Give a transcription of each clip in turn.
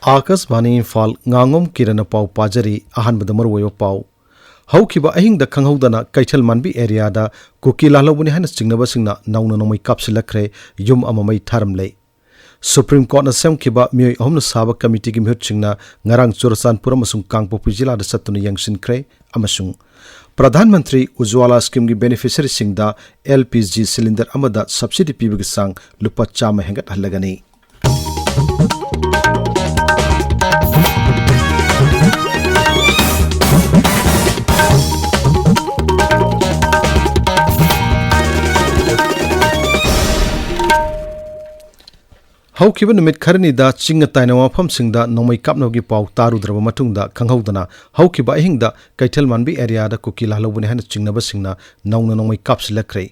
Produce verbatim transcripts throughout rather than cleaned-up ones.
ꯑꯥꯀꯥꯁꯕꯥꯅꯤ ꯏꯝꯐꯥꯜ, ꯉꯥꯉꯣꯝ ꯀꯤꯔꯟꯅ ꯄꯥꯎ ꯄꯥꯖꯔꯤ꯫ ꯑꯍꯥꯟꯕꯗ ꯃꯔꯨꯑꯣꯏꯕ ꯄꯥꯎ꯫ ꯍꯧꯈꯤꯕ ꯑꯍꯤꯡꯗ ꯈꯪꯍꯧꯗꯅ ꯀꯩꯊꯦꯜ ꯃꯥꯟꯕꯤ ꯑꯦꯔꯤꯌꯥꯗ ꯀꯨꯀꯤ ꯂꯥꯜꯍꯧꯕꯅꯤ ꯍꯥꯏꯅ ꯆꯤꯡꯅꯕꯁꯤꯡꯅ ꯅꯧꯅ ꯅꯣꯡꯃꯩ ꯀꯥꯞꯁꯤꯜꯂꯛꯈ꯭ꯔꯦ, ꯌꯨꯝ ꯑꯃ ꯃꯩ ꯊꯥꯔꯝꯂꯦ꯫ ꯁꯨꯄ꯭ꯔꯤꯝ ꯀꯣꯔꯠꯅ ꯁꯦꯝꯈꯤꯕ ꯃꯤꯑꯣꯏ ꯑꯍꯨꯝꯅ ꯁꯥꯕ ꯀꯃꯤꯇꯤꯒꯤ ꯃꯤꯍꯨꯠꯁꯤꯡꯅ ꯉꯔꯥꯡ ꯆꯨꯔꯆꯥꯟꯄꯨꯔ ꯑꯃꯁꯨꯡ ꯀꯥꯡꯄꯣꯛꯄꯤ ꯖꯤꯂꯥꯗ ꯆꯠꯇꯨꯅ ꯌꯦꯡꯁꯤꯟꯈ꯭ꯔꯦ, ꯑꯃꯁꯨꯡ ꯄ꯭ꯔꯙꯥꯟ ꯃꯟꯇ꯭ꯔꯤ ꯎꯖ꯭ꯋꯥꯂꯥ ꯁ꯭ꯀꯤꯝꯒꯤ ꯕꯦꯅꯤꯐꯤꯁꯔꯤꯁꯤꯡꯗ ꯑꯦꯜ ꯄꯤ ꯖꯤ ꯁꯤꯂꯤꯟꯗꯔ ꯑꯃꯗ ꯁꯕꯁꯤꯗꯤ ꯄꯤꯕꯒꯤ ꯆꯥꯡ ꯂꯨꯄꯥ ꯆꯥꯝꯃ ꯍꯦꯟꯒꯠꯍꯜꯂꯒꯅꯤ꯫ ꯍꯧꯈꯤꯕ ꯅꯨꯃꯤꯠ ꯈꯔꯅꯤꯗ ꯆꯤꯡ ꯑꯇꯥꯏꯅꯕ ꯃꯐꯝꯁꯤꯡꯗ ꯅꯣꯡꯃꯩ ꯀꯥꯞꯅꯕꯒꯤ ꯄꯥꯎ ꯇꯥꯔꯨꯗ꯭ꯔꯕ ꯃꯇꯨꯡꯗ, ꯈꯪꯍꯧꯗꯅ ꯍꯧꯈꯤꯕ ꯑꯍꯤꯡꯗ ꯀꯩꯊꯦꯜ ꯃꯥꯟꯕꯤ ꯑꯦꯔꯤꯌꯥꯗ ꯀꯨꯀꯤ ꯂꯥꯜꯍꯧꯕꯅꯤ ꯍꯥꯏꯅ ꯆꯤꯡꯅꯕꯁꯤꯡꯅ ꯅꯧꯅ ꯅꯣꯡꯃꯩ ꯀꯥꯞꯁꯤꯜꯂꯛꯈ꯭ꯔꯦ꯫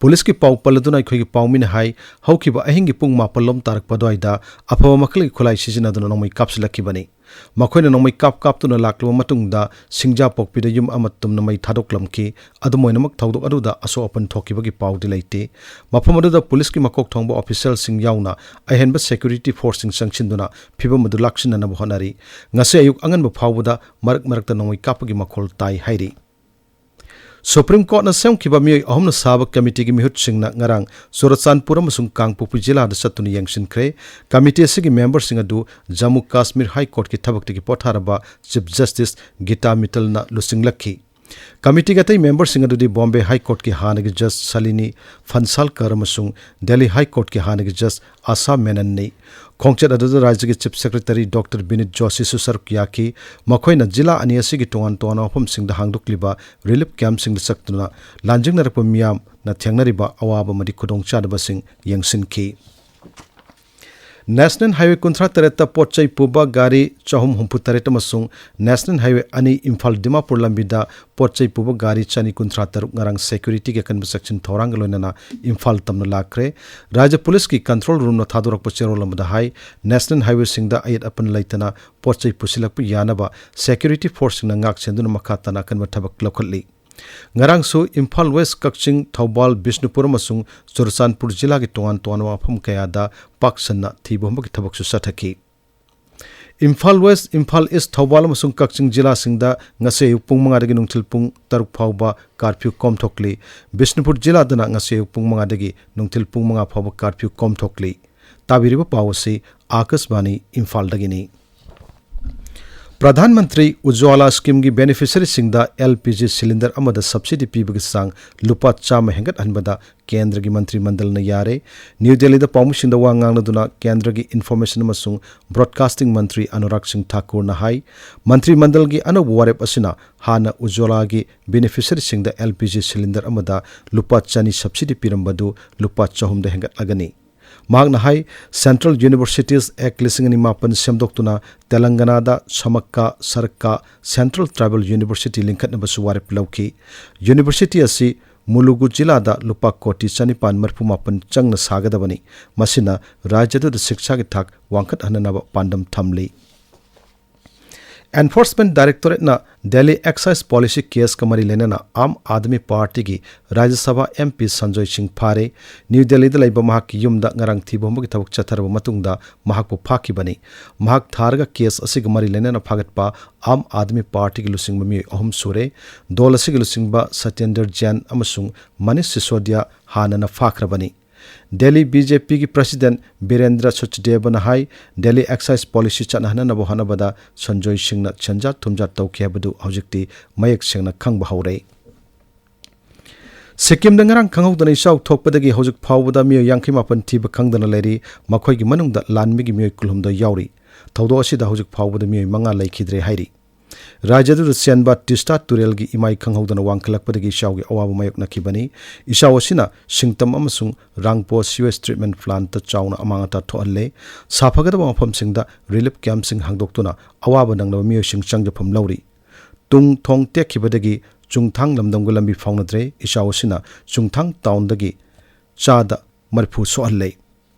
ꯄꯨꯂꯤꯁꯀꯤ ꯄꯥꯎ ꯄꯜꯂꯗꯨꯅ ꯑꯩꯈꯣꯏꯒꯤ ꯄꯥꯎꯃꯤꯅ ꯍꯥꯏ, ꯍꯧꯈꯤꯕ ꯑꯍꯤꯡꯒꯤ ꯄꯨꯡ ꯃꯥꯄꯜ ꯂꯣꯝ ꯇꯥꯔꯛꯄ ꯑꯗꯨꯋꯥꯏꯗ ꯑꯐꯕ ꯃꯈꯜꯒꯤ ꯈꯨꯠꯂꯥꯏ ꯁꯤꯖꯤꯟꯅꯗꯨꯅ ꯅꯣꯡꯃꯩ ꯀꯥꯞꯁꯤꯜꯂꯛꯈꯤꯕꯅꯤ꯫ ꯃꯈꯣꯏꯅ ꯅꯣꯡꯃꯩ ꯀꯥꯞ ꯀꯥꯞꯇꯨꯅ ꯂꯥꯛꯂꯕ ꯃꯇꯨꯡꯗ ꯁꯤꯡꯖꯥꯄꯣꯛꯄꯤꯗ ꯌꯨꯝ ꯑꯃ ꯇꯨꯝꯅ ꯃꯩ ꯊꯥꯗꯣꯛꯂꯝꯈꯤ꯫ ꯑꯗꯨꯝ ꯑꯣꯏꯅꯃꯛ, ꯊꯧꯗꯣꯛ ꯑꯗꯨꯗ ꯑꯁꯣꯛ ꯑꯄꯟ ꯊꯣꯛꯈꯤꯕꯒꯤ ꯄꯥꯎꯗꯤ ꯂꯩꯇꯦ꯫ ꯃꯐꯝ ꯑꯗꯨꯗ ꯄꯨꯂꯤꯁꯀꯤ ꯃꯀꯣꯛ ꯊꯣꯡꯕ ꯑꯣꯐꯤꯁꯤꯌꯦꯜꯁꯤꯡ ꯌꯥꯎꯅ ꯑꯍꯦꯟꯕ ꯁꯦꯀ꯭ꯌꯨꯔꯤꯇꯤ ꯐꯣꯔꯁꯁꯤꯡ ꯆꯪꯁꯤꯟꯗꯨꯅ ꯐꯤꯚꯝ ꯑꯗꯨ ꯂꯥꯛꯁꯤꯟꯅꯅꯕ ꯍꯣꯠꯅꯔꯤ꯫ ꯉꯁꯤ ꯑꯌꯨꯛ ꯑꯉꯟꯕ ꯐꯥꯎꯕꯗ ꯃꯔꯛ ꯃꯔꯛꯇ ꯅꯣꯡꯃꯩ ꯀꯥꯞꯄꯒꯤ ꯃꯈꯣꯜ ꯇꯥꯏ ꯍꯥꯏꯔꯤ꯫ ꯁꯨꯄ꯭ꯔꯤꯝ ꯀꯣꯔꯠꯅ ꯁꯦꯝꯈꯤꯕ ꯃꯤꯑꯣꯏ ꯑꯍꯨꯝꯅ ꯁꯥꯕ ꯀꯃꯤꯇꯤꯒꯤ ꯃꯤꯍꯨꯠꯁꯤꯡꯅ ꯉꯔꯥꯡ ꯆꯨꯔꯆꯥꯟꯄꯨꯔ ꯑꯃꯁꯨꯡ ꯀꯥꯡꯄꯣꯛꯄꯤ ꯖꯤꯂꯥꯗ ꯆꯠꯇꯨꯅ ꯌꯦꯡꯁꯤꯟꯈ꯭ꯔꯦ꯫ ꯀꯃꯤꯇꯤ ꯑꯁꯤꯒꯤ ꯃꯦꯝꯕꯔꯁꯤꯡ ꯑꯗꯨ ꯖꯝꯃꯨ ꯀꯥꯁꯃꯤꯔ ꯍꯥꯏ ꯀꯣꯔꯠꯀꯤ ꯊꯕꯛꯇꯒꯤ ꯄꯣꯊꯥꯔꯕ ꯆꯤꯐ ꯖꯁꯇꯤꯁ ꯒꯤꯇꯥ ꯃꯤꯇꯜꯅ ꯂꯨꯆꯤꯡꯂꯛꯈꯤ꯫ ꯀꯃꯤꯇꯤꯒꯤ ꯑꯇꯩ ꯃꯦꯝꯕꯔꯁꯤꯡ ꯑꯗꯨꯗꯤ ꯕꯣꯝꯕꯦ ꯍꯥꯏ ꯀꯣꯔꯠꯀꯤ ꯍꯥꯟꯅꯒꯤ ꯖꯁ ꯁꯥꯂꯤꯅꯤ ꯐꯟꯁꯥꯜꯀꯔ ꯑꯃꯁꯨꯡ ꯗꯦꯜꯂꯤ ꯍꯥꯏ ꯀꯣꯔꯠꯀꯤ ꯍꯥꯟꯅꯒꯤ ꯖꯁ ꯑꯥꯁꯥ ꯃꯦꯅꯟꯅꯤ꯫ ꯈꯣꯡꯆꯠ ꯑꯗꯨꯗ ꯔꯥꯖ꯭ꯌꯒꯤ ꯆꯤꯐ ꯁꯦꯀ꯭ꯔꯦꯇꯔꯤ ꯗꯣꯛꯇꯔ ꯕꯤꯅꯤꯠ ꯖꯣꯁꯤꯁꯨ ꯁꯔꯨꯛ ꯌꯥꯈꯤ꯫ ꯃꯈꯣꯏꯅ ꯖꯤꯂꯥ ꯑꯅꯤ ꯑꯁꯤꯒꯤ ꯇꯣꯉꯥꯟ ꯇꯣꯉꯥꯟꯕ ꯃꯐꯝꯁꯤꯡꯗ ꯍꯥꯡꯗꯣꯛꯂꯤꯕ ꯔꯤꯂꯤꯐ ꯀꯦꯝꯞꯁꯤꯡꯗ ꯆꯠꯇꯨꯅ ꯂꯥꯟꯖꯦꯡꯅꯔꯛꯄ ꯃꯤꯌꯥꯝꯅ ꯊꯦꯡꯅꯔꯤꯕ ꯑꯋꯥꯕ ꯑꯃꯗꯤ ꯈꯨꯗꯣꯡꯆꯥꯗꯕꯁꯤꯡ ꯌꯦꯡꯁꯤꯟꯈꯤ꯫ ꯅꯦꯁꯅꯦꯜ ꯍꯥꯏꯋꯦ ꯀꯨꯟꯊ꯭ꯔꯥ ꯇꯔꯦꯠꯇ ꯄꯣꯠ ꯆꯩ ꯄꯨꯕ ꯒꯥꯔꯤ ꯆꯍꯨꯝ ꯍꯨꯝꯐꯨ ꯇꯔꯦꯠ ꯑꯃꯁꯨꯡ ꯅꯦꯁꯅꯦꯜ ꯍꯥꯏꯋꯦ ꯑꯅꯤ ꯏꯝꯐꯥꯜ ꯗꯤꯃꯥꯄꯨꯔ ꯂꯝꯕꯤꯗ ꯄꯣꯠ ꯆꯩ ꯄꯨꯕ ꯒꯥꯔꯤ ꯆꯅꯤ ꯀꯨꯟꯊ꯭ꯔꯥ ꯇꯔꯨꯛ ꯉꯔꯥꯡ ꯁꯦꯀ꯭ꯌꯨꯔꯤꯇꯤꯒꯤ ꯑꯀꯟꯕ ꯆꯦꯛꯁꯤꯟ ꯊꯧꯔꯥꯡꯒ ꯂꯣꯏꯅꯅ ꯏꯝꯐꯥꯜ ꯇꯝꯅ ꯂꯥꯛꯈ꯭ꯔꯦ꯫ ꯔꯥꯖ꯭ꯌ ꯄꯨꯂꯤꯁꯀꯤ ꯀꯟꯇ꯭ꯔꯣꯜ ꯔꯨꯝꯅ ꯊꯥꯗꯣꯔꯛꯄ ꯆꯦꯔꯣꯜ ꯑꯃꯗ ꯍꯥꯏ, ꯅꯦꯁꯅꯦꯜ ꯍꯥꯏꯋꯦꯁꯤꯡꯗ ꯑꯌꯦꯠ ꯑꯄꯟ ꯂꯩꯇꯅ ꯄꯣꯠ ꯆꯩ ꯄꯨꯁꯤꯜꯂꯛꯄ ꯌꯥꯅꯕ ꯁꯦꯀ꯭ꯌꯨꯔꯤꯇꯤ ꯐꯣꯔꯁꯁꯤꯡꯅ ꯉꯥꯛ ꯁꯦꯟꯗꯨꯅ ꯃꯈꯥ ꯇꯥꯅ ꯑꯀꯟꯕ ꯊꯕꯛ ꯂꯧꯈꯠꯂꯤ꯫ ꯉꯔꯥꯡꯁꯨ ꯏꯝꯐꯥꯜ ꯋꯦꯁ, ꯀꯛꯆꯤꯡ, ꯊꯧꯕꯥꯜ, ꯕꯤꯁꯅꯨꯄꯨꯔ ꯑꯃꯁꯨꯡ ꯆꯨꯔꯆꯥꯟꯄꯨꯔ ꯖꯤꯂꯥꯒꯤ ꯇꯣꯉꯥꯟ ꯇꯣꯉꯥꯟꯕ ꯃꯐꯝ ꯀꯌꯥꯗ ꯄꯥꯛ ꯁꯟꯅ ꯊꯤꯕ ꯍꯨꯝꯕꯒꯤ ꯊꯕꯛꯁꯨ ꯆꯠꯊꯈꯤ꯫ ꯏꯝꯐꯥꯜ ꯋꯦꯁ, ꯏꯝꯐꯥꯜ ꯏꯁ, ꯊꯧꯕꯥꯜ ꯑꯃꯁꯨꯡ ꯀꯛꯆꯤꯡ ꯖꯤꯂꯥꯁꯤꯡꯗ ꯉꯁꯤ ꯑꯌꯨꯛ ꯄꯨꯡ ꯃꯉꯥꯗꯒꯤ ꯅꯨꯡꯊꯤꯜ ꯄꯨꯡ ꯇꯔꯨꯛ ꯐꯥꯎꯕ ꯀꯥꯔꯐ꯭ꯌꯨ ꯀꯣꯝꯊꯣꯛꯂꯤ꯫ ꯕꯤꯁꯅꯨꯄꯨꯔ ꯖꯤꯂꯥꯗꯅ ꯉꯁꯤ ꯑꯌꯨꯛ ꯄꯨꯡ ꯃꯉꯥꯗꯒꯤ ꯅꯨꯡꯊꯤꯜ ꯄꯨꯡ ꯃꯉꯥ ꯐꯥꯎꯕ ꯀꯥꯔꯐ꯭ꯌꯨ ꯀꯣꯝꯊꯣꯛꯂꯤ꯫ ꯇꯥꯕꯤꯔꯤꯕ ꯄꯥꯎ ꯑꯁꯤ ꯑꯥꯀꯥꯁꯕꯥꯅꯤ ꯏꯝꯐꯥꯜꯗꯒꯤꯅꯤ꯫ ꯄ꯭ꯔꯙꯥꯟ ꯃꯟꯇ꯭ꯔꯤ ꯎꯖ꯭ꯋꯥꯂꯥ ꯁ꯭ꯀꯤꯝꯒꯤ ꯕꯦꯅꯤꯐꯤꯁꯔꯤꯁꯤꯡꯗ ꯑꯦꯜ ꯄꯤ ꯖꯤ ꯁꯤꯂꯤꯟꯗꯔ ꯑꯃꯗ ꯁꯕꯁꯤꯗꯤ ꯄꯤꯕꯒꯤ ꯆꯥꯡ ꯂꯨꯄꯥ ꯆꯥꯝꯃ ꯍꯦꯟꯒꯠꯍꯟꯕꯗ ꯀꯦꯟꯗ꯭ꯔꯒꯤ ꯃꯟꯇ꯭ꯔꯤ ꯃꯟꯗꯜꯅ ꯌꯥꯔꯦ꯫ ꯅ꯭ꯌꯨ ꯗꯦꯜꯂꯤꯗ ꯄꯥꯎꯃꯤꯁꯤꯡꯗ ꯋꯥ ꯉꯥꯡꯅꯗꯨꯅ ꯀꯦꯟꯗ꯭ꯔꯒꯤ ꯏꯟꯐꯣꯔꯃꯦꯁꯟ ꯑꯃꯁꯨꯡ ꯕ꯭ꯔꯣꯗꯀꯥꯁꯇꯤꯡ ꯃꯟꯇ꯭ꯔꯤ ꯑꯅꯨꯔꯥꯒ ꯁꯤꯡ ꯊꯥꯀꯨꯔꯅ ꯍꯥꯏ, ꯃꯟꯇ꯭ꯔꯤ ꯃꯟꯗꯜꯒꯤ ꯑꯅꯧꯕ ꯋꯥꯔꯦꯞ ꯑꯁꯤꯅ ꯍꯥꯟꯅ ꯎꯖ꯭ꯋꯥꯂꯥꯒꯤ ꯕꯦꯅꯤꯐꯤꯁꯔꯤꯁꯤꯡꯗ ꯑꯦꯜ ꯄꯤ ꯖꯤ ꯁꯤꯂꯤꯟꯗꯔ ꯑꯃꯗ ꯂꯨꯄꯥ ꯆꯅꯤ ꯁꯕꯁꯤꯗꯤ ꯄꯤꯔꯝꯕꯗꯨ ꯂꯨꯄꯥ ꯆꯍꯨꯝꯗ ꯍꯦꯟꯒꯠꯂꯒꯅꯤ꯫ ꯃꯍꯥꯛꯅ ꯍꯥꯏ, ꯁꯦꯟꯇ꯭ꯔꯦꯜ ꯌꯨꯅꯤꯚꯔꯁꯤꯇꯤꯁ ꯑꯦꯛ ꯂꯤꯁꯤꯡ ꯑꯅꯤ ꯃꯥꯄꯟ ꯁꯦꯝꯗꯣꯛꯇꯨꯅ ꯇꯦꯂꯪꯒꯅꯥꯗ ꯁꯃꯛꯀꯥ ꯁꯔꯛꯀꯥ ꯁꯦꯟꯇ꯭ꯔꯦꯜ ꯇ꯭ꯔꯥꯏꯕꯦꯜ ꯌꯨꯅꯤꯚꯔꯁꯤꯇꯤ ꯂꯤꯡꯈꯠꯅꯕꯁꯨ ꯋꯥꯔꯦꯞ ꯂꯧꯈꯤ꯫ ꯌꯨꯅꯤꯚꯔꯁꯤꯇꯤ ꯑꯁꯤ ꯃꯨꯂꯨꯒꯨ ꯖꯤꯂꯥꯗ ꯂꯨꯄꯥ ꯀꯣꯇꯤ ꯆꯅꯤꯄꯥꯟ ꯃꯔꯤꯐꯨ ꯃꯥꯄꯟ ꯆꯪꯅ ꯁꯥꯒꯗꯕꯅꯤ꯫ ꯃꯁꯤꯅ ꯔꯥꯖ꯭ꯌ ꯑꯗꯨꯗ ꯁꯤꯛꯁꯥꯒꯤ ꯊꯥꯛ ꯋꯥꯡꯈꯠꯍꯟꯅꯅꯕ ꯄꯥꯟꯗꯝ ꯊꯝꯂꯤ꯫ ꯑꯦꯟꯐꯣꯔꯁꯃꯦꯟꯠ ꯗꯥꯏꯔꯦꯛꯇꯣꯔꯦꯠꯅ ꯗꯦꯜꯂꯤ ꯑꯦꯛꯁꯥꯏꯖ ꯄꯣꯂꯤꯁꯤ ꯀꯦꯁꯀ ꯃꯔꯤ ꯂꯩꯅꯅ ꯑꯥꯝ ꯑꯥꯗꯃꯤ ꯄꯥꯔꯇꯤꯒꯤ ꯔꯥꯖ꯭ꯌ ꯁꯚꯥ ꯑꯦꯝ ꯄꯤ ꯁꯟꯖꯣꯏ ꯁꯤꯡ ꯐꯥꯔꯦ꯫ ꯅ꯭ꯌꯨ ꯗꯦꯜꯂꯤꯗ ꯂꯩꯕ ꯃꯍꯥꯛꯀꯤ ꯌꯨꯝꯗ ꯉꯔꯥꯡ ꯊꯤꯕ ꯍꯨꯝꯕꯒꯤ ꯊꯕꯛ ꯆꯠꯊꯔꯕ ꯃꯇꯨꯡꯗ ꯃꯍꯥꯛꯄꯨ ꯐꯥꯈꯤꯕꯅꯤ꯫ ꯃꯍꯥꯛ ꯊꯥꯔꯒ ꯀꯦꯁ ꯑꯁꯤꯒ ꯃꯔꯤ ꯂꯩꯅꯅ ꯐꯥꯒꯠꯄ ꯑꯥꯝ ꯑꯥꯗꯃꯤ ꯄꯥꯔꯇꯤꯒꯤ ꯂꯨꯆꯤꯡꯕ ꯃꯤꯑꯣꯏ ꯑꯍꯨꯝ ꯁꯨꯔꯦ꯫ ꯗꯣꯜ ꯑꯁꯤꯒꯤ ꯂꯨꯆꯤꯡꯕ ꯁꯇ꯭ꯌꯦꯟꯗ꯭ꯔ ꯖꯦꯟ ꯑꯃꯁꯨꯡ ꯃꯅꯤꯁ ꯁꯤꯁꯣꯗꯤꯌꯥ ꯍꯥꯟꯅꯅ ꯐꯥꯈ꯭ꯔꯕꯅꯤ꯫ ꯗꯦꯜꯂꯤ ꯕꯤ ꯖꯦ ꯄꯤꯒꯤ ꯄ꯭ꯔꯁꯤꯗꯦꯟꯠ ꯕꯤꯔꯦꯟꯗ꯭ꯔ ꯁꯆꯗꯦꯕꯅ ꯍꯥꯏ, ꯗꯦꯜꯂꯤ ꯑꯦꯛꯁꯥꯏꯖ ꯄꯣꯂꯤꯁꯤ ꯆꯠꯅꯍꯟꯅꯕ ꯍꯣꯠꯅꯕꯗ ꯁꯟꯖꯣꯏ ꯁꯤꯡꯅ ꯁꯦꯟꯖꯥ ꯊꯨꯝꯖꯥ ꯇꯧꯈꯤ ꯍꯥꯏꯕꯗꯨ ꯍꯧꯖꯤꯛꯇꯤ ꯃꯌꯦꯛ ꯁꯦꯡꯅ ꯈꯪꯕ ꯍꯧꯔꯦ꯫ ꯁꯤꯛꯀꯤꯝꯗ ꯉꯔꯥꯡ ꯈꯪꯍꯧꯗꯅ ꯏꯆꯥꯎ ꯊꯣꯛꯄꯗꯒꯤ ꯍꯧꯖꯤꯛ ꯐꯥꯎꯕꯗ ꯃꯤꯑꯣꯏ ꯌꯥꯡꯈꯩ ꯃꯥꯄꯟ ꯊꯤꯕ ꯈꯪꯗꯅ ꯂꯩꯔꯤ꯫ ꯃꯈꯣꯏꯒꯤ ꯃꯅꯨꯡꯗ ꯂꯥꯟꯃꯤꯒꯤ ꯃꯤꯑꯣꯏ ꯀꯨꯟꯍꯨꯝꯗꯣꯏ ꯌꯥꯎꯔꯤ꯫ ꯊꯧꯗꯣꯛ ꯑꯁꯤꯗ ꯍꯧꯖꯤꯛ ꯐꯥꯎꯕꯗ ꯃꯤꯑꯣꯏ ꯃꯉꯥ ꯂꯩꯈꯤꯗ꯭ꯔꯦ ꯍꯥꯏꯔꯤ꯫ ꯔꯥꯖ꯭ꯌ ꯑꯗꯨꯗ ꯆꯦꯟꯕ ꯇꯤꯁꯇꯥ ꯇꯨꯔꯦꯜꯒꯤ ꯏꯃꯥꯏ ꯈꯪꯍꯧꯗꯅ ꯋꯥꯡꯈꯠꯂꯛꯄꯗꯒꯤ ꯏꯆꯥꯎꯒꯤ ꯑꯋꯥꯕ ꯃꯥꯌꯣꯛꯅꯈꯤꯕꯅꯤ꯫ ꯏꯆꯥꯎ ꯑꯁꯤꯅ ꯁꯤꯡꯇꯝ ꯑꯃꯁꯨꯡ ꯔꯥꯡꯄꯣ ꯁꯤꯋꯦꯖ ꯇ꯭ꯔꯤꯠꯃꯦꯟꯠ ꯄ꯭ꯂꯥꯟꯠꯇ ꯆꯥꯎꯅ ꯑꯃꯥꯡ ꯑꯇꯥ ꯊꯣꯛꯍꯜꯂꯦ꯫ ꯁꯥꯐꯒꯗꯕ ꯃꯐꯝꯁꯤꯡꯗ ꯔꯤꯂꯤꯐ ꯀꯦꯝꯞꯁꯤꯡ ꯍꯥꯡꯗꯣꯛꯇꯨꯅ ꯑꯋꯥꯕ ꯅꯪꯂꯕ ꯃꯤꯑꯣꯏꯁꯤꯡ ꯆꯪꯖꯐꯝ ꯂꯧꯔꯤ꯫ ꯇꯨꯡ ꯊꯣꯡ ꯇꯦꯛꯈꯤꯕꯗꯒꯤ ꯆꯨꯡꯊꯥꯡ ꯂꯝꯗꯝꯒ ꯂꯝꯕꯤ ꯐꯥꯎꯅꯗ꯭ꯔꯦ꯫ ꯏꯆꯥꯎ ꯑꯁꯤꯅ ꯆꯨꯡꯊꯥꯡ ꯇꯥꯎꯟꯗꯒꯤ ꯆꯥꯗ ꯃꯔꯤꯐꯨ ꯁꯣꯛꯍꯜꯂꯦ꯫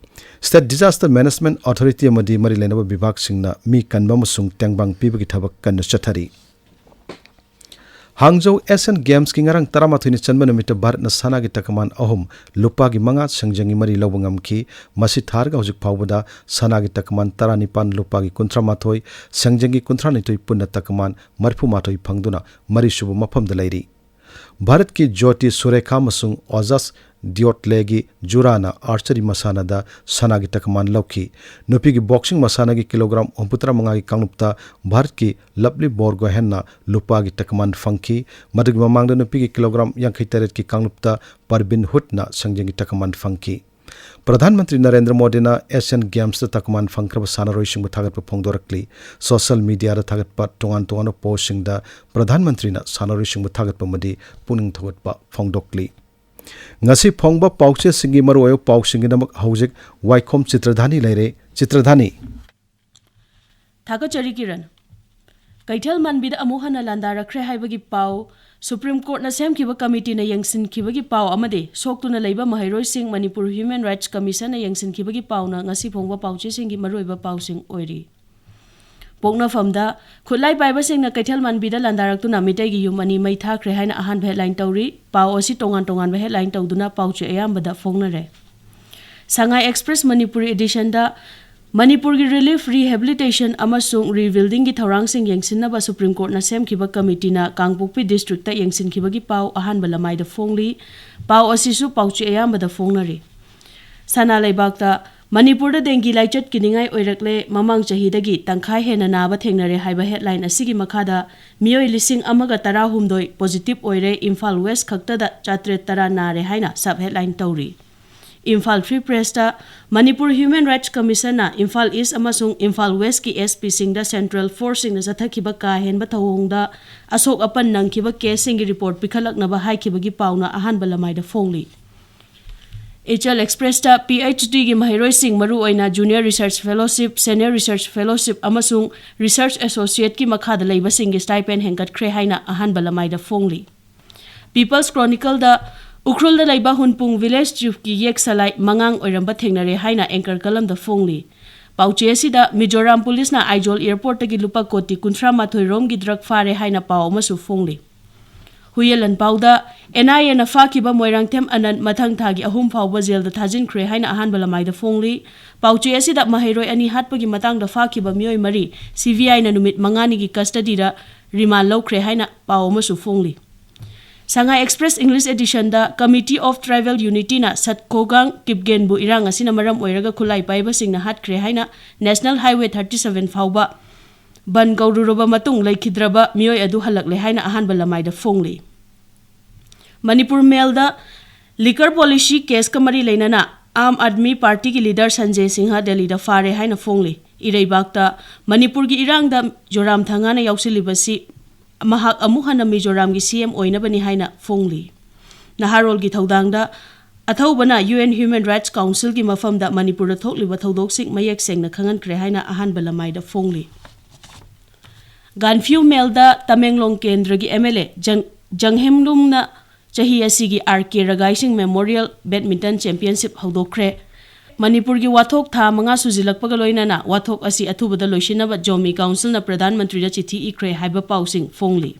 ꯁ꯭ꯇꯦꯠ ꯗꯤꯖꯥꯁꯇꯔ ꯃꯦꯅꯦꯖꯃꯦꯟꯠ ꯑꯣꯊꯣꯔꯤꯇꯤ ꯑꯃꯗꯤ ꯃꯔꯤ ꯂꯩꯅꯕ ꯕꯤꯚꯥꯒꯁꯤꯡꯅ ꯃꯤ ꯀꯟꯕ ꯑꯃꯁꯨꯡ ꯇꯦꯡꯕꯥꯡ ꯄꯤꯕꯒꯤ ꯊꯕꯛ ꯀꯟꯅ ꯆꯠꯊꯔꯤ꯫ ꯍꯥꯡꯖꯧ ꯑꯦꯁꯤꯌꯥꯟ ꯒꯦꯝꯁꯀꯤ ꯉꯔꯥꯡ ꯇꯔꯥꯃꯥꯊꯣꯏꯅꯤ ꯆꯟꯕ ꯅꯨꯃꯤꯠꯇ ꯚꯥꯔꯠꯅ ꯁꯅꯥꯒꯤ ꯇꯀꯃꯥꯟ ꯑꯍꯨꯝ, ꯂꯨꯄꯥꯒꯤ ꯃꯉꯥ, ꯁꯦꯡꯖꯪꯒꯤ ꯃꯔꯤ ꯂꯧꯕ ꯉꯝꯈꯤ꯫ ꯃꯁꯤ ꯊꯥꯔꯒ ꯍꯧꯖꯤꯛ ꯐꯥꯎꯕꯗ ꯁꯅꯥꯒꯤ ꯇꯀꯃꯥꯟ ꯇꯔꯥꯅꯤꯄꯥꯟ, ꯂꯨꯄꯥꯒꯤ ꯀꯨꯟꯊ꯭ꯔꯥꯃꯥꯊꯣꯏ, ꯁꯦꯡꯖꯪꯒꯤ ꯀꯨꯟꯊ꯭ꯔꯥꯅꯤꯊꯣꯏ, ꯄꯨꯟꯅ ꯇꯀꯃꯥꯟ ꯃꯔꯤꯐꯨꯃꯥꯊꯣꯏ ꯐꯪꯗꯨꯅ ꯃꯔꯤꯁꯨꯕ ꯃꯐꯝꯗ ꯂꯩꯔꯤ꯫ ꯚꯥꯔꯠꯀꯤ ꯖ꯭ꯌꯣꯇꯤ ꯁꯨꯔꯦꯈꯥ ꯑꯃꯁꯨꯡ ꯑꯣꯖꯥꯁ ꯗꯤꯌꯣꯠꯂꯦꯒꯤ ꯖꯨꯔꯥꯅ ꯑꯥꯔꯆꯔꯤ ꯃꯁꯥꯟꯅꯗ ꯁꯅꯥꯒꯤ ꯇꯀꯃꯥꯟ ꯂꯧꯈꯤ꯫ ꯅꯨꯄꯤꯒꯤ ꯕꯣꯛꯁꯤꯡ ꯃꯁꯥꯟꯅꯒꯤ ꯀꯤꯂꯣꯒ꯭ꯔꯥꯝ ꯍꯨꯝꯐꯨꯇꯔꯥꯃꯉꯥꯒꯤ ꯀꯥꯡꯂꯨꯞꯇ ꯚꯥꯔꯠꯀꯤ ꯂꯞꯂꯤ ꯕꯣꯔꯒꯣꯍꯦꯟꯅ ꯂꯨꯄꯥꯒꯤ ꯇꯀꯃꯥꯟ ꯐꯪꯈꯤ꯫ ꯃꯗꯨꯒꯤ ꯃꯃꯥꯡꯗ ꯅꯨꯄꯤꯒꯤ ꯀꯤꯂꯣꯒ꯭ꯔꯥꯝ ꯌꯥꯡꯈꯩ ꯇꯔꯦꯠꯀꯤ ꯀꯥꯡꯂꯨꯞꯇ ꯄꯔꯕꯤꯟ ꯍꯨꯠꯅ ꯁꯦꯡꯖꯪꯒꯤ ꯇꯀꯃꯥꯟ ꯐꯪꯈꯤ꯫ ꯄ꯭ꯔꯙꯥꯟ ꯃꯟꯇ꯭ꯔꯤ ꯅꯔꯦꯟꯗ꯭ꯔ ꯃꯣꯗꯤꯅ ꯑꯦꯁꯤꯌꯥꯟ ꯒꯦꯝꯁꯇ ꯇꯀꯃꯥꯟ ꯐꯪꯈ꯭ꯔꯕ ꯁꯥꯟꯅꯔꯣꯏꯁꯤꯡꯕꯨ ꯊꯥꯒꯠꯄ ꯐꯣꯡꯗꯣꯔꯛꯂꯤ꯫ ꯁꯣꯁꯤꯌꯦꯜ ꯃꯤꯗꯤꯌꯥꯗ ꯊꯥꯒꯠꯄ ꯇꯣꯉꯥꯟ ꯇꯣꯉꯥꯟꯕ ꯄꯣꯁꯁꯤꯡꯗ ꯄ꯭ꯔꯙꯥꯟ ꯃꯟꯇ꯭ꯔꯤꯅ ꯁꯥꯟꯅꯔꯣꯏꯁꯤꯡꯕꯨ ꯊꯥꯒꯠꯄ ꯑꯃꯗꯤ ꯄꯨꯛꯅꯤꯡ ꯊꯧꯒꯠꯄ ꯐꯣꯡꯗꯣꯛꯂꯤ꯫ ꯉꯁꯤ ꯐꯣꯡꯕ ꯄꯥꯎꯆꯦꯁꯤꯡꯒꯤ ꯃꯔꯨꯑꯣꯏꯕ ꯄꯥꯎꯁꯤꯡꯒꯤꯗꯃꯛ ꯍꯧꯖꯤꯛ ꯋꯥꯏꯈꯣꯝ ꯆꯤꯇ꯭ꯔꯙꯥꯅꯤ ꯂꯩꯔꯦ꯫ ꯆꯤꯇ꯭ꯔꯙꯥꯅꯤ꯫ ꯊꯥꯒꯠꯆꯔꯤ ꯀꯤꯔꯟ꯫ ꯀꯩꯊꯦꯜ ꯃꯥꯟꯕꯤꯗ ꯑꯃꯨꯛ ꯍꯟꯅ ꯂꯥꯟꯗꯥꯔꯛꯈ꯭ꯔꯦ ꯍꯥꯏꯕꯒꯤ ꯄꯥꯎ, ꯁꯨꯄ꯭ꯔꯤꯝ ꯀꯣꯔꯠꯅ ꯁꯦꯝꯈꯤꯕ ꯀꯃꯤꯇꯤꯅ ꯌꯦꯡꯁꯤꯟꯈꯤꯕꯒꯤ ꯄꯥꯎ ꯑꯃꯗꯤ ꯁꯣꯛꯇꯨꯅ ꯂꯩꯕ ꯃꯍꯩꯔꯣꯏꯁꯤꯡ ꯃꯅꯤꯄꯨꯔ ꯍ꯭ꯌꯨꯃꯦꯟ ꯔꯥꯏꯠꯁ ꯀꯃꯤꯁꯟꯅ ꯌꯦꯡꯁꯤꯟꯈꯤꯕꯒꯤ ꯄꯥꯎꯅ ꯉꯁꯤ ꯐꯣꯡꯕ ꯄꯥꯎꯆꯦꯁꯤꯡꯒꯤ ꯃꯔꯨꯑꯣꯏꯕ ꯄꯥꯎꯁꯤꯡ ꯑꯣꯏꯔꯤ꯫ ꯄꯣꯛꯅꯐꯝꯗ ꯈꯨꯠꯂꯥꯏ ꯄꯥꯏꯕꯁꯤꯡꯅ ꯀꯩꯊꯦꯜ ꯃꯥꯟꯕꯤꯗ ꯂꯥꯟꯗꯥꯔꯛꯇꯨꯅ ꯃꯤꯇꯩꯒꯤ ꯌꯨꯝ ꯑꯅꯤ ꯃꯩ ꯊꯥꯈ꯭ꯔꯦ ꯍꯥꯏꯅ ꯑꯍꯥꯟꯕ ꯍꯦꯗꯂꯥꯏꯟ ꯇꯧꯔꯤ꯫ ꯄꯥꯎ ꯑꯁꯤ ꯇꯣꯉꯥꯟ ꯇꯣꯉꯥꯟꯕ ꯍꯦꯗꯂꯥꯏꯟ ꯇꯧꯗꯨꯅ ꯄꯥꯎꯆꯦ ꯑꯌꯥꯝꯕꯗ ꯐꯣꯡꯅꯔꯦ꯫ ꯁꯉꯥꯏ ꯑꯦꯛꯁꯄ꯭ꯔꯦꯁ ꯃꯅꯤꯄꯨꯔꯤ ꯏꯗꯤꯁꯟꯗ ꯃꯅꯤꯄꯨꯔꯒꯤ ꯔꯤꯂꯤꯐ, ꯔꯤꯍꯦꯕꯤꯂꯤꯇꯦꯁꯟ ꯑꯃꯁꯨꯡ ꯔꯤꯕꯤꯜꯗꯤꯡꯒꯤ ꯊꯧꯔꯥꯡꯁꯤꯡ ꯌꯦꯡꯁꯤꯟꯅꯕ ꯁꯨꯄ꯭ꯔꯤꯝ ꯀꯣꯔꯠꯅ ꯁꯦꯝꯈꯤꯕ ꯀꯃꯤꯇꯤꯅ ꯀꯥꯡꯄꯣꯛꯄꯤ ꯗꯤꯁꯇ꯭ꯔꯤꯛꯇ ꯌꯦꯡꯁꯤꯟꯈꯤꯕꯒꯤ ꯄꯥꯎ ꯑꯍꯥꯟꯕ ꯂꯃꯥꯏꯗ ꯐꯣꯡꯂꯤ꯫ ꯄꯥꯎ ꯑꯁꯤꯁꯨ ꯄꯥꯎꯆꯦ ꯑꯌꯥꯝꯕꯗ ꯐꯣꯡꯅꯔꯤ꯫ ꯁꯅꯥ ꯂꯩꯕꯥꯛꯇ ꯃꯅꯤꯄꯨꯔꯗ ꯗꯦꯡꯒꯤ ꯂꯥꯏꯆꯠ ꯀꯤꯅꯤꯡꯉꯥꯏ ꯑꯣꯏꯔꯛꯂꯦ꯫ ꯃꯃꯥꯡ ꯆꯍꯤꯗꯒꯤ ꯇꯪꯈꯥꯏ ꯍꯦꯟꯅ ꯅꯥꯕ ꯊꯦꯡꯅꯔꯦ ꯍꯥꯏꯕ ꯍꯦꯗꯂꯥꯏꯟ ꯑꯁꯤꯒꯤ ꯃꯈꯥꯗ ꯃꯤꯑꯣꯏ ꯂꯤꯁꯤꯡ ꯑꯃꯒ ꯇꯔꯥꯍꯨꯝꯗꯣꯏ ꯄꯣꯖꯤꯇꯤꯚ ꯑꯣꯏꯔꯦ꯫ ꯏꯝꯐꯥꯜ ꯋꯦꯁ ꯈꯛꯇꯗ ꯆꯥꯇ꯭ꯔꯦꯠ ꯇꯔꯥ ꯅꯥꯔꯦ ꯍꯥꯏꯅ ꯁꯕ ꯍꯦꯗꯂꯥꯏꯟ ꯇꯧꯔꯤ꯫ Imphal free press Manipur human rights ꯀꯃꯤꯁꯟꯅ ꯏꯝꯐꯥꯜ ꯏꯁ ꯑꯃꯁꯨꯡ ꯏꯝꯐꯥꯜ ꯋꯦꯁꯀꯤ ꯑꯦꯁ ꯄꯤꯁꯤꯡꯗ ꯁꯦꯟꯇ꯭ꯔꯦꯜ ꯐꯣꯔꯁꯁꯤꯡꯅ ꯆꯠꯊꯈꯤꯕ ꯀꯥ ꯍꯦꯟꯕ ꯊꯧꯑꯣꯡꯗ ꯑꯁꯣꯛ ꯑꯄꯟ ꯅꯪꯈꯤꯕ ꯀꯦꯁꯁꯤꯡꯒꯤ ꯔꯤꯄꯣꯔꯠ ꯄꯤꯈꯠꯂꯛꯅꯕ ꯍꯥꯏꯈꯤꯕꯒꯤ ꯄꯥꯎꯅ ꯑꯍꯥꯟꯕ ꯂꯃꯥꯏꯗ ꯐꯣꯡꯂꯤ꯫ ꯏꯆꯦꯜ ꯑꯦꯛꯁꯄ꯭ꯔꯦꯁꯇ ꯄꯤ ꯑꯩꯆ ꯗꯤꯒꯤ ꯃꯍꯩꯔꯣꯏꯁꯤꯡ, ꯃꯔꯨꯑꯣꯏꯅ junior research fellowship, senior research fellowship ꯑꯃꯁꯨꯡ ꯔꯤꯁꯔꯆ ꯑꯦꯁꯣꯁꯤꯌꯦꯠꯀꯤ ꯃꯈꯥꯗ ꯂꯩꯕꯁꯤꯡꯒꯤ ꯁ꯭ꯇꯥꯏꯄꯦꯟ ꯍꯦꯟꯒꯠꯈ꯭ꯔꯦ ꯍꯥꯏꯅ ꯑꯍꯥꯟꯕ ꯂꯃꯥꯏꯗ ꯐꯣꯡꯂꯤ꯫ ꯄꯤꯄꯜꯁ ꯀ꯭ꯔꯣꯅꯤꯀꯜꯗ ꯎꯈ꯭ꯔꯨꯜꯗ ꯂꯩꯕ ꯍꯨꯟꯄꯨꯡ ꯚꯤꯂꯦꯖ ꯆꯤꯐꯀꯤ ꯌꯦꯛ ꯁꯂꯥꯏ ꯃꯉꯥꯡ ꯑꯣꯏꯔꯝꯕ ꯊꯦꯡꯅꯔꯦ ꯍꯥꯏꯅ ꯑꯦꯡꯀꯔ ꯀꯂꯝꯗ ꯐꯣꯡꯂꯤ꯫ ꯄꯥꯎꯆꯦ ꯑꯁꯤꯗ ꯃꯤꯖꯣꯔꯥꯝ ꯄꯨꯂꯤꯁꯅ ꯑꯥꯏꯖꯣꯜ ꯑꯦꯌꯔꯄꯣꯔꯠꯇꯒꯤ ꯂꯨꯄꯥ ꯀꯣꯇꯤ ꯀꯨꯟꯊ꯭ꯔꯥ ꯃꯥꯊꯣꯏ ꯔꯣꯝꯒꯤ ꯗ꯭ꯔꯒ ꯐꯥꯔꯦ ꯍꯥꯏꯅ ꯄꯥꯎ ꯑꯃꯁꯨ ꯐꯣꯡꯂꯤ꯫ ꯍꯨꯏꯌꯦꯟ ꯂꯥꯟꯄꯥꯎꯗ ꯑꯦꯟ ꯑꯥꯏ ꯑꯦꯅ ꯐꯥꯈꯤꯕ ꯃꯣꯏꯔꯥꯡꯊꯦꯝ ꯑꯅꯟ ꯃꯊꯪ ꯊꯥꯒꯤ ꯑꯍꯨꯝ ꯐꯥꯎꯕ ꯖꯦꯜꯗ ꯊꯥꯖꯤꯟꯈ꯭ꯔꯦ ꯍꯥꯏꯅ ꯑꯍꯥꯟꯕ ꯂꯃꯥꯏꯗ ꯐꯣꯡꯂꯤ꯫ ꯄꯥꯎꯆꯦ ꯑꯁꯤꯗ ꯃꯍꯩꯔꯣꯏ ꯑꯅꯤ ꯍꯥꯠꯄꯒꯤ ꯃꯇꯥꯡꯗ ꯐꯥꯈꯤꯕ ꯃꯤꯑꯣꯏ ꯃꯔꯤ ꯁꯤ ꯕꯤ ꯑꯥꯏꯅ ꯅꯨꯃꯤꯠ ꯃꯉꯥꯅꯤꯒꯤ ꯀꯁꯇꯗꯤꯗ ꯔꯤꯃꯥꯟ ꯂꯧꯈ꯭ꯔꯦ ꯍꯥꯏꯅ ꯄꯥꯎ ꯑꯃꯁꯨ ꯐꯣꯡꯂꯤ꯫ ꯁꯉꯥꯏ ꯑꯦꯛꯁꯄ꯭ꯔꯦꯁ ꯏꯪꯂꯤꯁ ꯑꯦꯗꯤꯁꯟꯗ Committee of Tribal Unityꯅ ꯁꯠꯈꯣꯒꯥꯡ ꯀꯤꯞꯒꯦꯟꯕꯨ ꯏꯔꯥꯡ ꯑꯁꯤꯅ ꯃꯔꯝ ꯑꯣꯏꯔꯒ ꯈꯨꯠꯂꯥꯏ ꯄꯥꯏꯕꯁꯤꯡꯅ ꯍꯥꯠꯈ꯭ꯔꯦ ꯍꯥꯏꯅ National Highway thirty seven ꯐꯥꯎꯕ ꯕꯟ ꯀꯧꯔꯨꯔꯕ ꯃꯇꯨꯡ ꯂꯩꯈꯤꯗ꯭ꯔꯕ ꯃꯤꯑꯣꯏ ꯑꯗꯨ ꯍꯜꯂꯛꯂꯦ ꯍꯥꯏꯅ ꯑꯍꯥꯟꯕ ꯂꯃꯥꯏꯗ ꯐꯣꯡꯂꯤ꯫ ꯃꯅꯤꯄꯨꯔ ꯃꯦꯜꯗ ꯂꯤꯀꯔ ꯄꯣꯂꯤꯁꯤ ꯀꯦꯁꯀ ꯃꯔꯤ ꯂꯩꯅꯅ ꯑꯥꯝ ꯑꯥꯗꯃꯤ ꯄꯥꯔꯇꯤꯒꯤ ꯂꯤꯗꯔ ꯁꯟꯖꯦ ꯁꯤꯡꯍ ꯗꯦꯜꯂꯤꯗ ꯐꯥꯔꯦ ꯍꯥꯏꯅ ꯐꯣꯡꯂꯤ꯫ ꯏꯔꯩꯕꯥꯛꯇ ꯃꯅꯤꯄꯨꯔꯒꯤ ꯏꯔꯥꯡꯗ ꯖꯣꯔꯥꯝ ꯊꯪꯒꯥꯅ ꯌꯥꯎꯁꯤꯜꯂꯤꯕꯁꯤ ꯃꯍꯥꯛ ꯑꯃꯨꯛ ꯍꯟꯅ ꯃꯤꯖꯣꯔꯥꯝꯒꯤ ꯁꯤ ꯑꯦꯝ ꯑꯣꯏꯅꯕꯅꯤ ꯍꯥꯏꯅ ꯐꯣꯡꯂꯤ꯫ ꯅꯍꯥꯔꯣꯜꯒꯤ ꯊꯧꯗꯥꯡꯗ ꯑꯊꯧꯕꯅ ꯌꯨ ꯑꯦꯟ ꯍ꯭ꯌꯨꯃꯦꯟ ꯔꯥꯏꯠꯁ ꯀꯥꯎꯟꯁꯤꯜꯒꯤ ꯃꯐꯝꯗ ꯃꯅꯤꯄꯨꯔꯗ ꯊꯣꯛꯂꯤꯕ ꯊꯧꯗꯣꯛꯁꯤꯡ ꯃꯌꯦꯛ ꯁꯦꯡꯅ ꯈꯪꯍꯟꯈ꯭ꯔꯦ ꯍꯥꯏꯅ ꯑꯍꯥꯟꯕ ꯂꯃꯥꯏꯗ ꯐꯣꯡꯂꯤ꯫ ꯒꯥꯟꯐ꯭ꯌꯨ ꯃꯦꯜꯗ ꯇꯃꯦꯡꯂꯣꯡ ꯀꯦꯟꯗ꯭ꯔꯒꯤ ꯑꯦꯝ ꯑꯦꯜ ꯑꯦ ꯖꯪ-, ꯖꯪꯍꯦꯝꯂꯨꯡꯅ ꯆꯍꯤ ꯑꯁꯤꯒꯤ ꯑꯥꯔ ꯀꯦ ꯔꯒꯥꯏꯁꯤꯡ ꯃꯦꯃꯣꯔꯤꯌꯦꯜ ꯕꯦꯗꯃꯤꯟꯇꯟ ꯆꯦꯝꯄꯤꯌꯟꯁꯤꯞ ꯍꯧꯗꯣꯛꯈ꯭ꯔꯦ꯫ ꯃꯅꯤꯄꯨꯔꯒꯤ ꯋꯥꯊꯣꯛ ꯊꯥ ꯃꯉꯥ ꯁꯨꯖꯤꯜꯂꯛꯄꯒ ꯂꯣꯏꯅꯅ ꯋꯥꯊꯣꯛ ꯑꯁꯤ ꯑꯊꯨꯕꯗ ꯂꯣꯏꯁꯤꯟꯅꯕ ꯖꯣꯃꯤ ꯀꯥꯎꯟꯁꯤꯜꯅ ꯄ꯭ꯔꯙꯥꯟ ꯃꯟꯇ꯭ꯔꯤꯗ ꯆꯤꯊꯤ ꯏꯈ꯭ꯔꯦ ꯍꯥꯏꯕ ꯄꯥꯎꯁꯤꯡ ꯐꯣꯡꯂꯤ꯫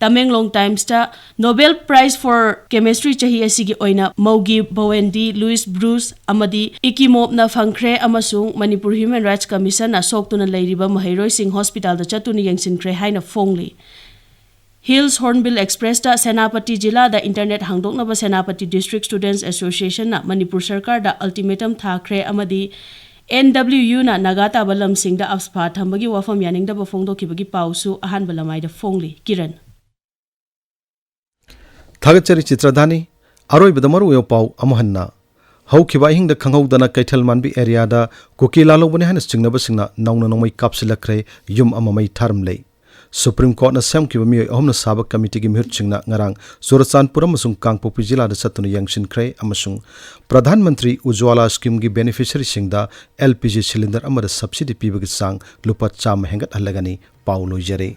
Tamenglong ꯇꯥꯏꯝꯁꯇ Nobel Prize for Chemistry ꯆꯍꯤ ꯑꯁꯤꯒꯤ ꯑꯣꯏꯅ ꯃꯧꯒꯤ ꯕꯣꯋꯦꯟꯗꯤ ꯂꯨꯏꯁ ꯕ꯭ꯔꯨꯁ ꯑꯃꯗꯤ ꯏꯀꯤꯃꯣꯞꯅ ꯐꯪꯈ꯭ꯔꯦ ꯑꯃꯁꯨꯡ ꯃꯅꯤꯄꯨꯔ ꯍ꯭ꯌꯨꯃꯦꯟ ꯔꯥꯏꯠꯁ ꯀꯃꯤꯁꯟꯅ ꯁꯣꯛꯇꯨꯅ ꯂꯩꯔꯤꯕ ꯃꯍꯩꯔꯣꯏꯁꯤꯡ ꯍꯣꯁꯄꯤꯇꯥꯜꯗ ꯆꯠꯇꯨꯅ ꯌꯦꯡꯁꯤꯟꯈ꯭ꯔꯦ ꯍꯥꯏꯅ ꯐꯣꯡꯂꯤ꯫ ꯍꯤꯜꯁ ꯍꯣꯔꯟꯕꯤꯜ ꯑꯦꯛꯁꯄ꯭ꯔꯦꯁꯇ ꯁꯦꯅꯥꯄꯇꯤ ꯖꯤꯂꯥꯗ ꯏꯟꯇꯔꯅꯦꯠ ꯍꯥꯡꯗꯣꯛꯅꯕ ꯁꯦꯅꯥꯄꯇꯤ ꯗꯤꯁꯇ꯭ꯔꯤꯛ ꯁ꯭ꯇꯨꯗꯦꯟꯠꯁ ꯑꯦꯁꯣꯁꯤꯌꯦꯁꯟꯅ ꯃꯅꯤꯄꯨꯔ ꯁꯔꯀꯥꯔꯗ ꯑꯜꯇꯤꯃꯦꯇꯝ ꯊꯥꯈ꯭ꯔꯦ ꯑꯃꯗꯤ ꯑꯦꯟ ꯗꯕ꯭ꯂꯤꯎ ꯌꯨꯅ ꯅꯥꯒꯥ ꯇꯥꯕ ꯂꯝꯁꯤꯡꯗ ꯑꯐꯁꯥ ꯊꯝꯕꯒꯤ ꯋꯥꯐꯝ ꯌꯥꯅꯤꯡꯗꯕ ꯐꯣꯡꯗꯣꯛꯈꯤꯕꯒꯤ ꯄꯥꯎꯁꯨ ꯑꯍꯥꯟꯕ ꯂꯃꯥꯏꯗ ꯐꯣꯡꯂꯤ꯫ ꯀꯤꯔꯟ꯫ ꯊꯥꯒꯠꯆꯔꯤ ꯆꯤꯇ꯭ꯔꯙꯥꯅꯤ꯫ ꯑꯔꯣꯏꯕꯗ ꯃꯔꯨꯑꯣꯏꯕ ꯄꯥꯎ ꯑꯃꯨꯛ ꯍꯟꯅ꯫ ꯍꯧꯈꯤꯕ ꯑꯍꯤꯡꯗ ꯈꯪꯍꯧꯗꯅ ꯀꯩꯊꯦꯜ ꯃꯥꯟꯕꯤ ꯑꯦꯔꯤꯌꯥꯗ ꯀꯨꯀꯤ ꯂꯥꯂꯧꯕꯅꯤ ꯍꯥꯏꯅ ꯆꯤꯡꯅꯕꯁꯤꯡꯅ ꯅꯧꯅ ꯅꯣꯡꯃꯩ ꯀꯥꯞꯁꯤꯜꯂꯛꯈ꯭ꯔꯦ, ꯌꯨꯝ ꯑꯃ ꯃꯩ ꯊꯥꯔꯝꯂꯦ꯫ ꯁꯨꯄ꯭ꯔꯤꯝ ꯀꯣꯔꯠꯅ ꯁꯦꯝꯈꯤꯕ ꯃꯤꯑꯣꯏ ꯑꯍꯨꯝꯅ ꯁꯥꯕ ꯀꯃꯤꯇꯤꯒꯤ ꯃꯤꯍꯨꯠꯁꯤꯡꯅ ꯉꯔꯥꯡ ꯆꯨꯔꯆꯥꯟꯄꯨꯔ ꯑꯃꯁꯨꯡ ꯀꯥꯡꯄꯣꯛꯄꯤ ꯖꯤꯂꯥꯗ ꯆꯠꯇꯨꯅ ꯌꯦꯡꯁꯤꯟꯈ꯭ꯔꯦ ꯑꯃꯁꯨꯡ ꯄ꯭ꯔꯙꯥꯟ ꯃꯟꯇ꯭ꯔꯤ ꯎꯖ꯭ꯋꯥꯂꯥ ꯁ꯭ꯀꯤꯝꯒꯤ ꯕꯦꯅꯤꯐꯤꯁꯔꯤꯁꯤꯡꯗ ꯑꯦꯜ ꯄꯤ ꯖꯤ ꯁꯤꯂꯤꯟꯗꯔ ꯑꯃꯗ ꯁꯕꯁꯤꯗꯤ ꯄꯤꯕꯒꯤ ꯆꯥꯡ ꯂꯨꯄꯥ ꯆꯥꯝꯃ ꯍꯦꯟꯒꯠꯍꯜꯂꯒꯅꯤ꯫ ꯄꯥꯎ ꯂꯣꯏꯖꯔꯦ꯫